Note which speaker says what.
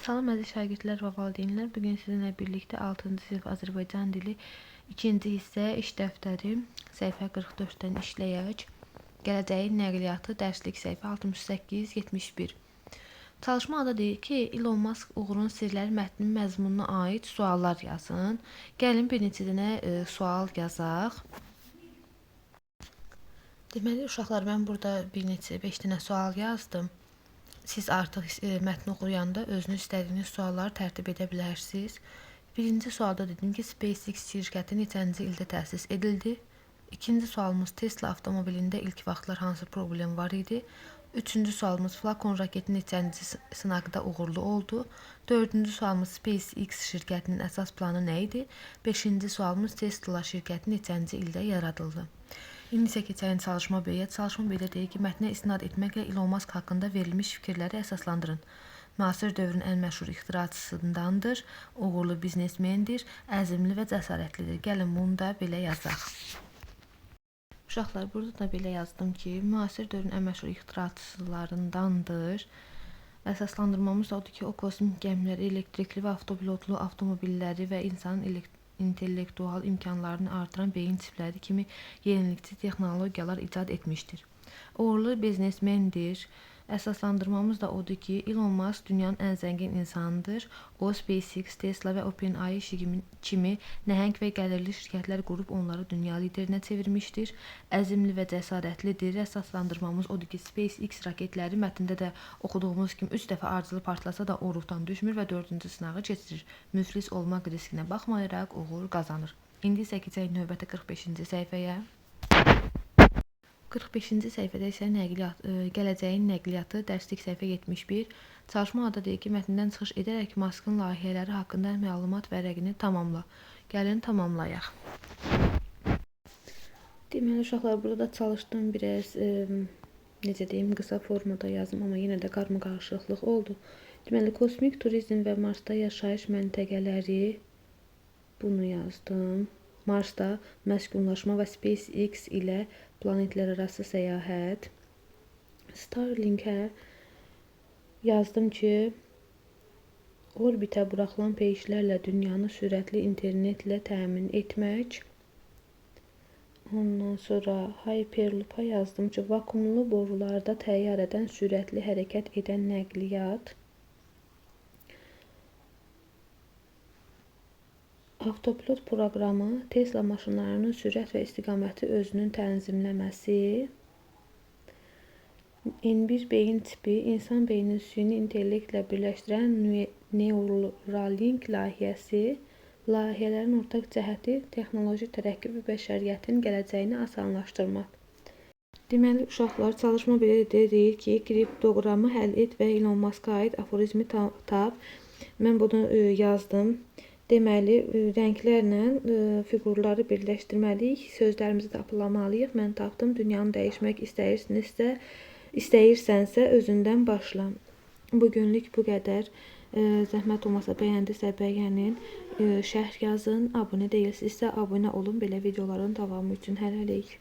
Speaker 1: Salam əziz şagirdlər və valideynlər. Bu gün sizinlə birlikdə 6-cı sinif Azərbaycan dili 2-ci hissə iş dəftəri səhifə 44-dən işləyək. Gələcəyin nəqliyyatı dərslik səhifə 68-71. Çalışma adı deyir ki, Elon Musk uğurun sirləri mətnin məzmununa aid suallar yazın. Gəlin bir neçə dənə sual yazaq. Deməli uşaqlar, mən burada bir neçə 5 dənə sual yazdım. Siz artıq mətni oxuyanda özünüz istədiyiniz sualları tərtib edə bilərsiniz. Birinci sualda dedim ki, SpaceX şirkəti neçənci ildə təsis edildi? İkinci sualımız Tesla avtomobilində ilk vaxtlar hansı problem var idi? Üçüncü sualımız Flakon raketi neçənci sınaqda uğurlu oldu? Dördüncü sualımız SpaceX şirkətinin əsas planı nə idi? Beşinci sualımız Tesla şirkəti neçənci ildə yaradıldı? İndi isə keçəlim çalışma B-yə. Çalışma B-də deyir ki, mətnə istinad etməklə Elon Musk haqqında verilmiş fikirləri əsaslandırın. Müasir dövrün ən məşhur ixtiraçısındandır, uğurlu biznesmendir, əzimli və cəsarətlidir. Gəlin bunu da belə yazaq. Uşaqlar, burada da belə yazdım ki, müasir dövrün ən məşhur ixtiraçılarındandır. Əsaslandırmamız da odur ki, o kosmik gəmiləri, elektrikli və avtopilotlu avtomobilləri və insanın intellektual imkanlarını artıran beyin çipləri kimi yenilikçi texnologiyalar icad etmişdir. Uğurlu biznesmendir. Əsaslandırmamız da odur ki, Elon Musk dünyanın ən zəngin insanıdır. O, SpaceX, Tesla və OpenAI kimi nəhəng və gəlirli şirkətlər qurub onları dünya liderinə çevirmişdir. Əzimli və cəsarətlidir. Əsaslandırmamız odur ki, SpaceX raketləri mətndə də oxuduğumuz kimi 3 dəfə ardıcıl partlasa da o ruhdan düşmür və 4-cü sınağı keçirir. Müflis olmaq riskinə baxmayaraq uğur qazanır. İndi isə keçək növbəti 45-ci səhifəyə. 45-ci səhifədə isə nəqliyyat, gələcəyin nəqliyyatı dərslik səhifə 71. Çalışma adı deyir ki, mətndən çıxış edərək Muskın layihələri haqqında məlumat vərəqini tamamla. Gəlin tamamlayaq. Deməli uşaqlar, burada da çalışdım biraz, necə deyim, qısa formada yazdım, amma yenə də qarmaqarışıqlıq oldu. Deməli, kosmik turizm və Marsda yaşayış məntəqələri, bunu yazdım. Marsda məskunlaşma və SpaceX ilə planetlərarası səyahət. Starlinkə yazdım ki, orbitə buraxılan peyşlərlə dünyanı sürətli internetlə təmin etmək. Ondan sonra Hyperloop'a yazdım ki, vakuumlu borularda təyyarədən sürətli hərəkət edən nəqliyyat. Avtopilot proqramı, Tesla maşınlarının sürət və istiqaməti özünün tənzimləməsi, N1 beyin tipi, insan beyninin süni intellektlə birləşdirən Neuralink layihəsi, layihələrin ortaq cəhəti texnoloji tərəqqi və bəşəriyyətin gələcəyini asanlaşdırmaq. Deməli, uşaqlar, çalışma belə deyir ki, kriptoqramı həll et və Elon Musk'a aid aforizmi tap. Mən bunu yazdım. Deməli, rənglərlə fiqurları birləşdirməliyik, sözlərimizi tapılamalıyıq. Mən tapdım. Dünyanı dəyişmək istəyirsənsə özündən başla. Bugünlük bu qədər. Zəhmət olmasa bəyəndisə bəyənin, şərh yazın, abunə deyilsinizsə abunə olun belə videoların davamı üçün. Hələlik.